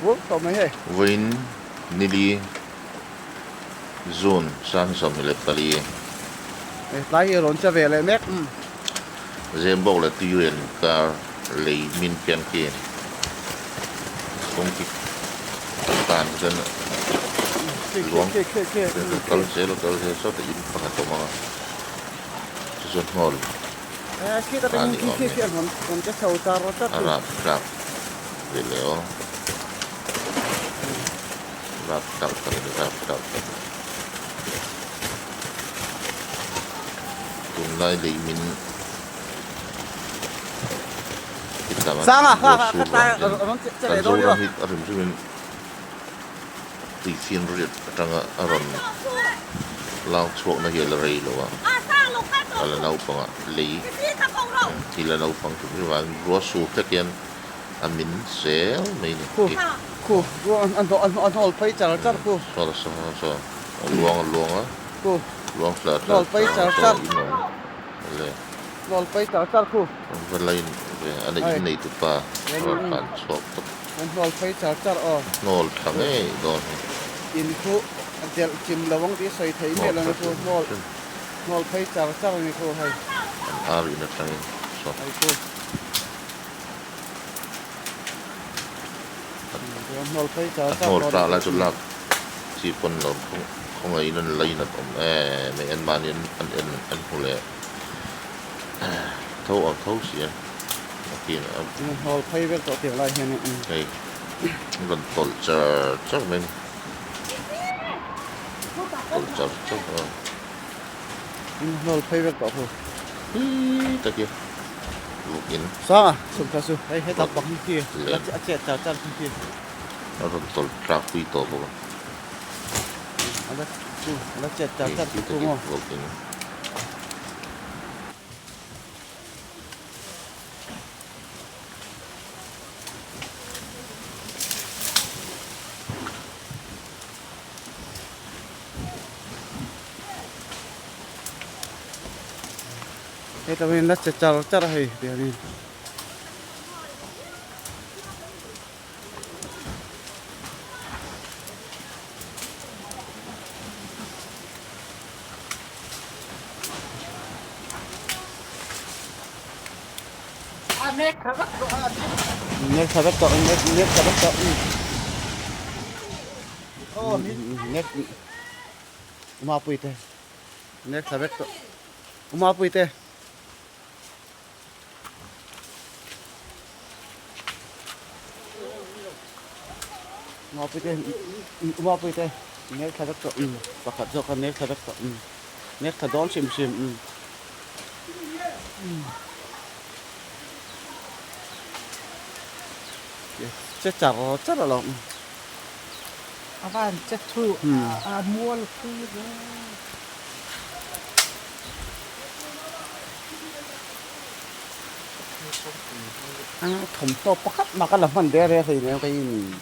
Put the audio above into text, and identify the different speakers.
Speaker 1: fur tawh mai hei.
Speaker 2: Vawiin nili June 24.
Speaker 1: Tlai hi a rawn che ve leh mek.
Speaker 2: Zembawk leh Tuirial inkar lei min pian khi kawngki tan chuan luang kal zel a kal zel sawtah in pakhat a awm a chu chuan hnawl a ni awm e a rap tlak ve leh aw rap tlak tak a ni rap tlak tak tunlai lei min
Speaker 1: Sanga kha kha tlai rawn che leh dawn
Speaker 2: emaw. A rim rim in tui fian riat atanga a rawn lang chhuak na hi a la rei lo a, a la naupang a lei hi la naupang hrim hrim a, ruah sur hlek hian a min zel mai a ni.
Speaker 1: Khu khu a hnawl phei char char khu.
Speaker 2: Saw saw saw a luang a luang a luang thla thla
Speaker 1: thla
Speaker 2: thla in awm. Le.
Speaker 1: Nawl pai char char khu.
Speaker 2: An va line ve a neih in nei tu pa a rawn tlan chhuak tawp.
Speaker 1: An hnawl phei char char aw.
Speaker 2: Hnawl tha ngei dawn hi.
Speaker 1: In khu a delh chim lo ang tih sawi theih miah lo ni khu hnawl hnawl phei char char ni khu hei.
Speaker 2: An ar in atangin saw.
Speaker 1: Hei khu. Hnawl phei char
Speaker 2: A
Speaker 1: char
Speaker 2: hnawl
Speaker 1: dawn
Speaker 2: tla
Speaker 1: ni
Speaker 2: lai
Speaker 1: khu.
Speaker 2: chu lak chi pawn lo khawngaihin an lainat awm em em mahni an en an hmu leh. Tho ang tho si a a kin a.
Speaker 1: Hnawl phei vel tawh tiang lai hian in.
Speaker 2: Hei rawn tawlh char char mai a ni. Tawlh char char a.
Speaker 1: Hnawl phei vel tawh ho.
Speaker 2: Hi tak hi vuk in.
Speaker 1: Sanga chhuk thla chu hei heta bang hi khi a chet char char khi khi.
Speaker 2: A rawn tawlh tlak pui tawh bawk a.
Speaker 1: A la chu a la chet char char khi khu maw.
Speaker 2: Vuk in.
Speaker 1: Heta hian la che char char a hei tihianin. Nek tha vek tawh nek nek tha vek tawh nek Umapui te nek tha vek tawh Umapui te Umapui te Umapui te nek tha vek tawh pakhat zawk kha nek tha vek tawh nek tha dawn hrim hrim. Che char char a lo.
Speaker 3: A van che thu a mual pui ve.
Speaker 1: A thawmhnaw pakhat mah ka la hman der e hleinem kei in.